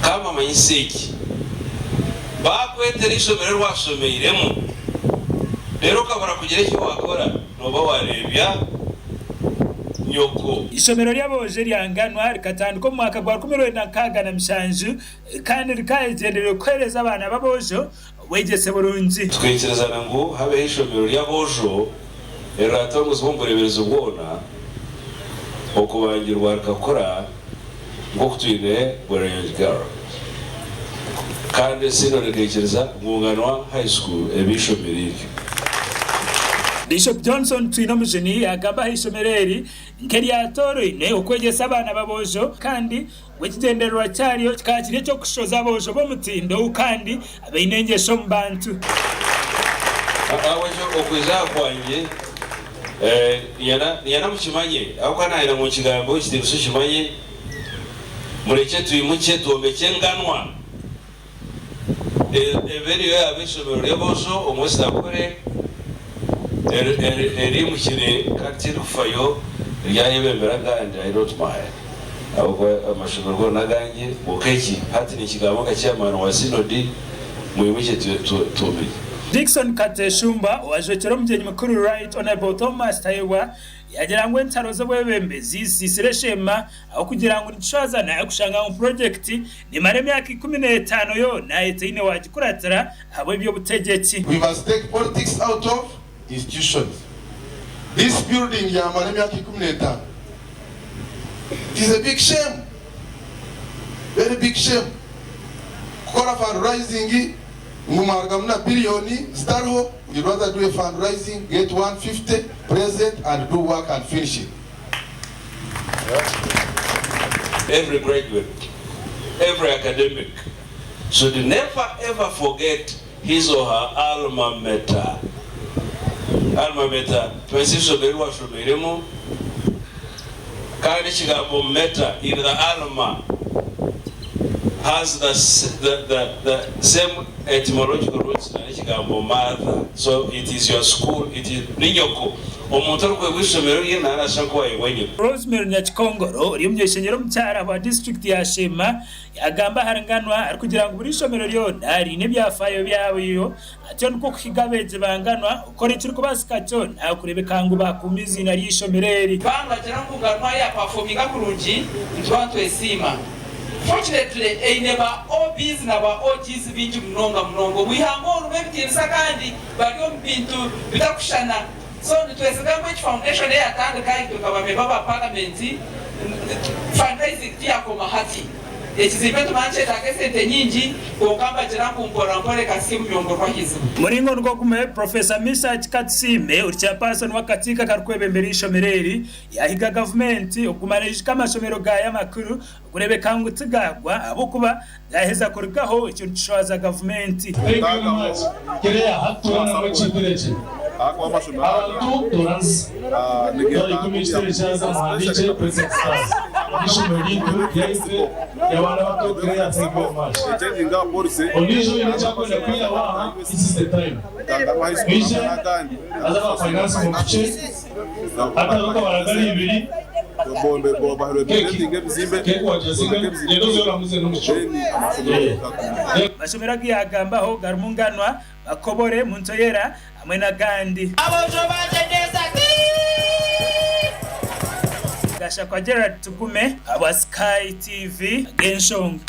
Ka mbamanyise eki, Baakwetera eishomero eri waashomeiremu, reero okabura kugira eki waakora, nooba waareebya nyoko. Eishomero ry'aboojo erya Nganwa rikatandika omu mwaka gwa 1967 kandi rikayegyenderire kuheereza abaana b'aboojo obwegyese burungi. Tukaikirizana ngu habeho eishomero ry'aboojo eriratongozibwa omu bureeberezi bwona okubangirwa rikakura nk'oku twine Bweranyangi Girls. Kandi Synod ekaikiriza ngu Nganwa High School ebe eishomero eryo. Bishop Johnson Twinomujuni yaagamba aha ishomero eri nk'eryatooroine okwegyesa abaana b'aboojo kandi ngu ekigyendererwa kyaryo kikaba kiri eky'okushoza aboojo b'omutindo kandi abaine engyesho omu bantu. Ahabw'ekyo okwija aha kwangye niinyenda mukimanye, ahabw'okuba naayenda ngu nkigambeho ekitiinisa okimanye, murekye twimukye twombekye enganwa Ebe niyo yaaba eishomero ry'aboojo omu West Ankole eriimukire kandi tirikufayo ryayebembera agandi I don't mind ahabw'okuba amashomero goona n'agangye kwonka eki hati ninkigamba nka chairman wa synod mwimukye twombekye. Dickson Kateshumba owajwekyera omugyenyi mukuru Right Honourable Thomas Tayebwa Yaagira ngu entaro z'obwebembezi zisiisire esheema ahabw'okugira ngu nikishwazana kushanga ngu purogyekiti neemara emyaka 15 yoona etaine waagikuratira ahabw'eby'obutegyeki. We must take politics out of institutions. This building yamara emyaka 15. It is a big shame, very big shame kukora fundraising ngu mwarugamu na billion zitariho. You'd rather do a fundraising, get 150 present and do work and finish it. Every graduate, every academic should never ever forget his or her alma mater. Alma mater tumanyise eishomero eri washomeiremu kandi ekigambo mater in the alma has the, the, the, the same Etymological roots na n'ekigambo mother so it is your school it is ni nyoko omuntu orikwebwa eishomero rye naarashusha nk'owayebwa nyina. Rosemary Nyakikongoro ori omuny'eishengyero omukyara wa disiturikiti ya Sheema yaagamba ahari Nganwa arikugira ngu buri ishomero ryona riine ebyafaayo byaryo atyo nikwo kuhiga abeegi ba Nganwa kukora ekirikubaasika kyona kureebeka ngu baakuuma eiziina ry'eishomero eri. Baaba nibagira ngu Nganwa yaapafominga kurungi nituba nitwesiima. Fortunately eine ba OBs na ba OGs baingi munonga munonga omu ihanga oru b'ebitiinisa kandi bari omu bintu bitakushushana so nitwesiga ngu egi foundation eyatandika itwe nka ba member ba parliament fundraising tiyakoma hati. Ekizimbe nitumanya nikyetaaga esente nyingi kwonka mbagira ngu mpora mpora ekahitsya omunyongo rw'ahaizima. Muringo nigwo gumwe, Professor Meshack Katusiime ori chairperson w'akakiiko akarikwebembera eishomero eri Yaahiga gavumenti okuguma neijuka amashomero gaayo amakuru kureebeka ngu tigaagwa ahabw'okuba gaaheza kurugaho ekyo nikishwaza gavumenti. Thank you very much Claire hati twena nabwo ekintu eki abantu toranzi tora ikumi ekitebe kyaza muhandiikye Present Stars n'eishomero ryaitu ryaife ry'abaana bato Claire thank you very much ondiijo oine eki akwenda kwihaho aha this is the time mwije haza aba finance mupikye Hataruka baragara ibiri Keki keki wagyesiga genda oze oramuze n'omuco eh. Amashomero agu yaagambaho garimu Nganwa, Bakobore, Muntoyera hamwe n'agandi. Aboojo bangye neza tii! Gashakwa Gerald Tugume ahabwa Sky TV ag'enshonga.